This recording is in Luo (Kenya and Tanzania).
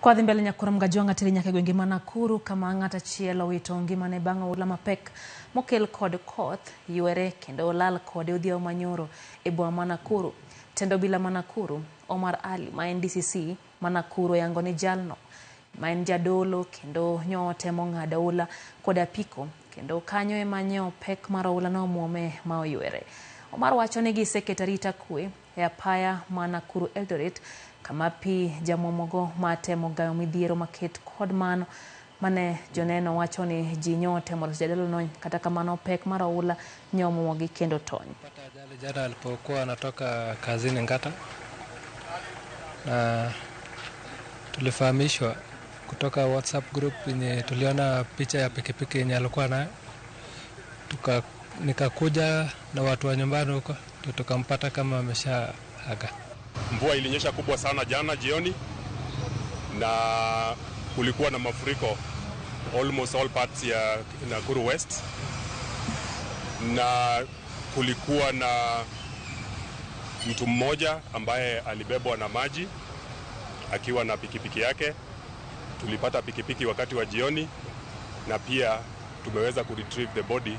Kwadhi mbele nyakoro Mgajwang'a teri nyaka e gwenge ma Nakuru kama ng'at achiel owito ngimane bang' oula mapek mokel kod koth ywere kendo lal kode odhiambo manyoro e boma ma Nakuru. Tend obila ma Nakuru, Omar Ali ma en DCC ma Nakuru oyango ni jalno ma en jadolo kendo nyo temo ng'ado oula kod apiko kendo kanyo ema nyo pek mar oula nomuome ma oywere. Omar wacho ni giseketo arita kwe e apaya ma Nakuru Eldoret kama pi jamuomogo ma temo gayo midhiero maket kod mano mane joneno wacho ni ji nyo temo reso jadolono kata kamano pek mar oula nyo omuomogi kendo tony. Pata ajali jana alipokuwa anatoka kazini Ngata, na tulifahamishwa kutoka WhatsApp group yenye tuliona picha ya pikipiki yenye alikuwa nayo, nikakuja na watu wa nyumbani huko ndio tukampata kama amesha aga. Mvua ilinyesha kubwa sana jana jioni na kulikuwa na mafuriko almost all parts ya Nakuru West, na kulikuwa na mtu mmoja ambaye alibebwa na maji akiwa na pikipiki yake. Tulipata pikipiki wakati wa jioni na pia tumeweza kuretrieve the body